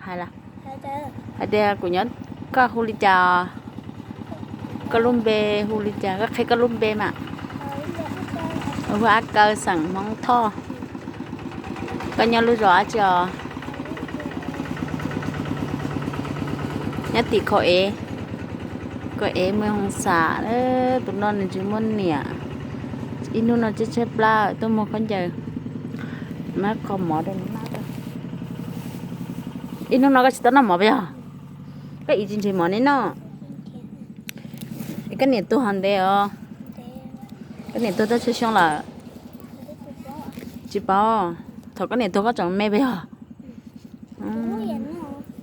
Hais tias kuv nyob, koj hu li cas? Koj lub npe hu li cas? Koj qhia koj lub npe mas. Hu Ab Kaw xeem Hmoob Thoj. Koj nyob lub zos dab tsi os? Nyob tim Khau Ev, Khau Ev Moos Hoos Xas. Tus no nws tsis muaj niam, ib hnub no tshaib tshaib plab tuaj muag khaub ncaws, muab qhov mov rau nws maj. Ib hnub no koj tsis tau noj mov puas yog? Koj tsis nrhiav mov noj? Koj niam tuag ntev os? Koj niam tuag tau tsawg xyoo lawm? Tsis paub. Thaum koj niam tuag koj tseem me puas yog?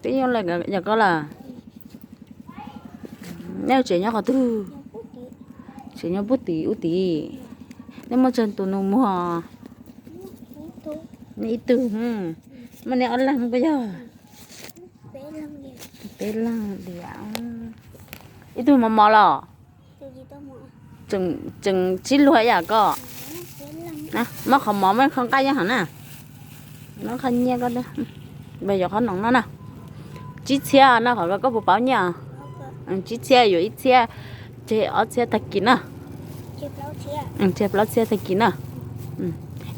Twb yog koj lawm. Nej tsev nyob qhov twg? Tsev nyob puag tim ub tid. Nej muaj tsawg tus nus muag? Nej ib tug. Muaj nej ob leeg puas yog? Peb leeg tiag. Ib tug mos mos los? Tseem tsib luag yam koj. Muab qhov mov, muab qhov nqaij nyob hauv na. Muab qhov nyiaj koj, yuav qhov noom no na. Tsib txhiab no, qhov koj puas paub nyiaj? Tsib txhiab yuav ib txhiab, tseg ob txhiab tag kis na. Tseg plaub txhiab tag kis na.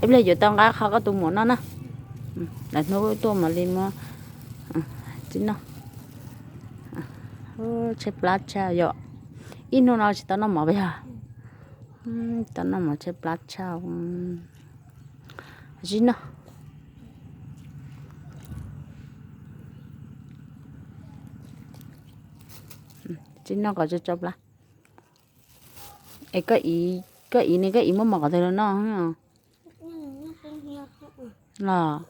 Ib pliag yuav tau nqa qhov koj tus muam noj na. Lwm hnub tuaj mam li muab. Tsib no, tshaib plab tshaj yom. Ib hnub no tsis tau noj mov puas yog? Tau noj mov tshaib plab tshaj. Tsib no, tsib no kom tsau tsau plab. Es koj, koj ib ne, koj ib muab mov qhov twg los noj? Los,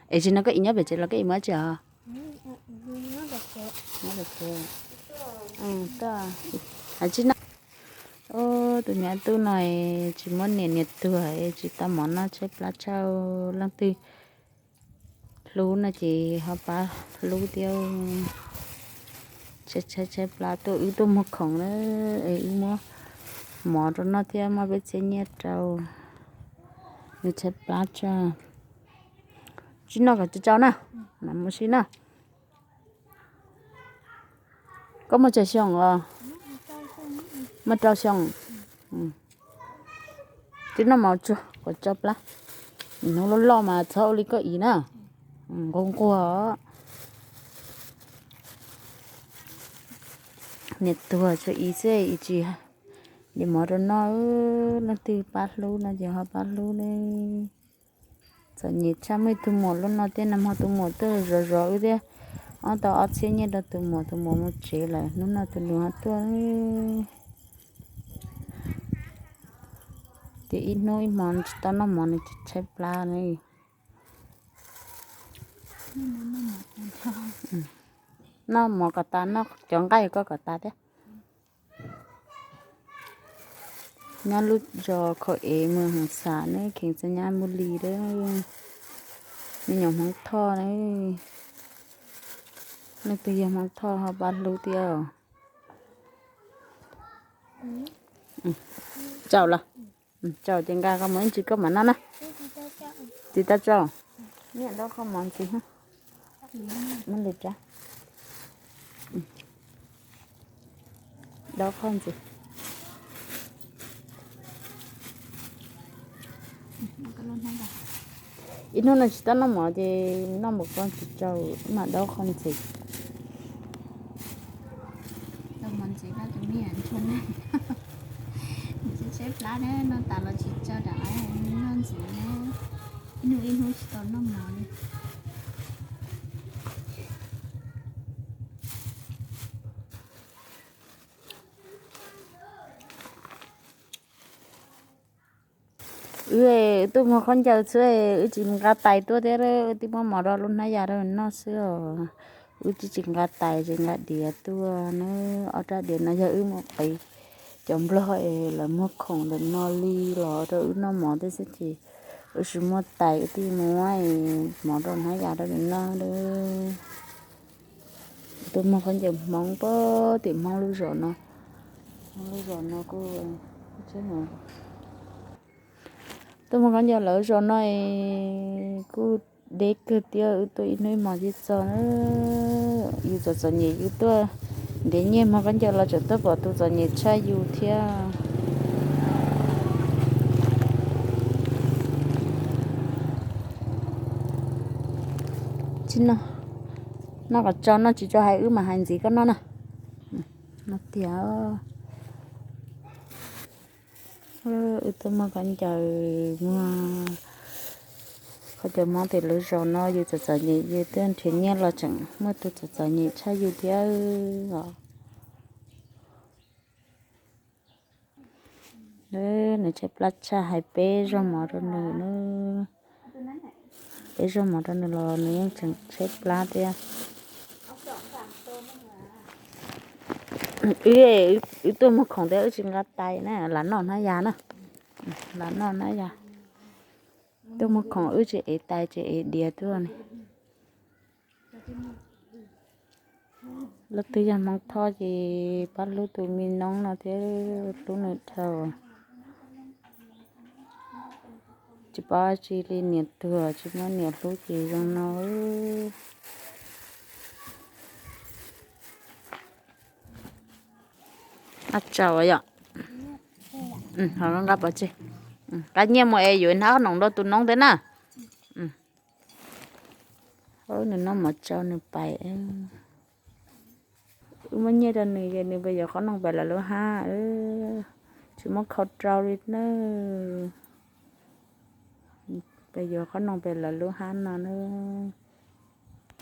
es tsis no koj ib nyob pem tsev los koj ib muab tsi os? Tsib no, tus niam tub no tsis muaj niam, niam tuag es tsis tau mov noj tshaib plab tshaj. Leej twg hlub no ces ho pab hlub thiab. Tshaib tshaib plab tuaj, wb tuaj muag khoom na, es wb muab mov rau noj thiab muab peb txhiab nyiaj rau. Nws tshaib plab tshaj. Tsib no kom tsau tsau na, mam mus ua si na. Koj muaj tsawg xyoo os? Muaj rau xyoo. Tsib no mov tsuag kom tsau plab. Hnub loj loj mas txhob ua li koj ib na. Nquag nquag. Niam tuag tshuav ib xwb, ib tsis niam mov rau noj. Leej twg pab hlub no ces ho pab hlub ne. Txom nyem tshaj, muaj ib tug muam lub no tej nag hmo tus muam tuaj zov zov wb thiab, ob tau ob txhiab nyiaj rau tus muam, tus muam mus tsev lawm, hnub no tus nus ho tuaj. Ces ib hnub ib hmo tsis tau noj mov nws tsis tshaib plab ne. Noj mov kom tas, noj cov nqaij koj kom tas thiab. Nyob lub zos Khau Ev, moos Hoos Xas ne, kheev xa nyab Npub Lis lawm. Me nyuam Hmoob Thoj ne. Leej twg yog Hmoob Thoj ho pab hlub thiab. Tsau los? Tsau ces nqa qhov mov ib ntsis koj mam noj na. Txiv tau tsau. Niam daub qhov mov ntxiv. Muab li rab. Daub qhov ntxiv. Ib hnub no tsis tau noj mov ces noj mov koj tsis tsau, mam daub qhov ntxiv. Tshaib plab ne, noj tas los tsis tsau, noj ntxiv ne. Ib hnub ib hnub tsis tau noj mov li. Wb tuaj muag khaub ncaws xwb, wb tsis nqa tais tuaj thiab, wb twb muab mov rau lub hnab yas rau noj xwb os. Wb tsis, tsis nqa tais tsis nqa diav tuaj na. Ob rab diav no yog wb mus qiv cov nplog es lawv muag khoom ntawm no li los rau wb noj mov thiab xwb ces wb tsis muaj tais, wb thiaj muab mov rau hnab yas rau nws noj. Tuaj muag khaub ncaws Hmoob pag tim Hmoob lub zos no. Hmoob lub zos no kuj, tuaj muag khaub ncaws lawv zos no es kuj Deb kawg thiab, wb tuaj ib hnub ib hmos thiaj txog. Yus txom txom nyem yus tuaj nrhiav nyiaj muag khaub ncaws los tseem tuaj pom tus txom nyem tshaj yus thiab. Tsis noj, noj kom tsau, noj tsis tsau hais wb mam hais ntxiv koj noj na. Noj tiag. Wb tuaj muag khaub ncaws, muag khaub ncaws Hmoob tim lub zos no, yus txom txom nyem yus tuaj nrhiav nyiaj los tseem muaj tus txom txom nyem tshaj yus thiab os. Nws tshaib plab tshaj, hais peb zaug mov rau nws na. Peb zaug mov rau nws los nws yeej tseem tshaib plab thiab. Wb, wb tuaj muag khoom thiab wb tsis nqa tais na, lam noj hnab yas na. Lam noj hnab yas. Tuaj muag khoom wb tsis ev tais tsis ev diav tuaj ne. Leej twg yog Hmoob Thoj ces pab hlub tus me noob no thiab, hlub nws dhau. Tsis paub tsi li, niam tuag tsis muaj niam hlub ces zoo no. Ab tsaus yom. Nqa pov tseg, nqa nyiaj mus es yuav hnab qhob noom rau tus noob thiab na. Nws noj mov tsau nws pais. Wb muab nyiaj rau nws ces nws pais yuav qhob noom pais lawv lub hab. Tsis muab khau rau li na. Pais yuav qhob noom pais lawv lub hab no na.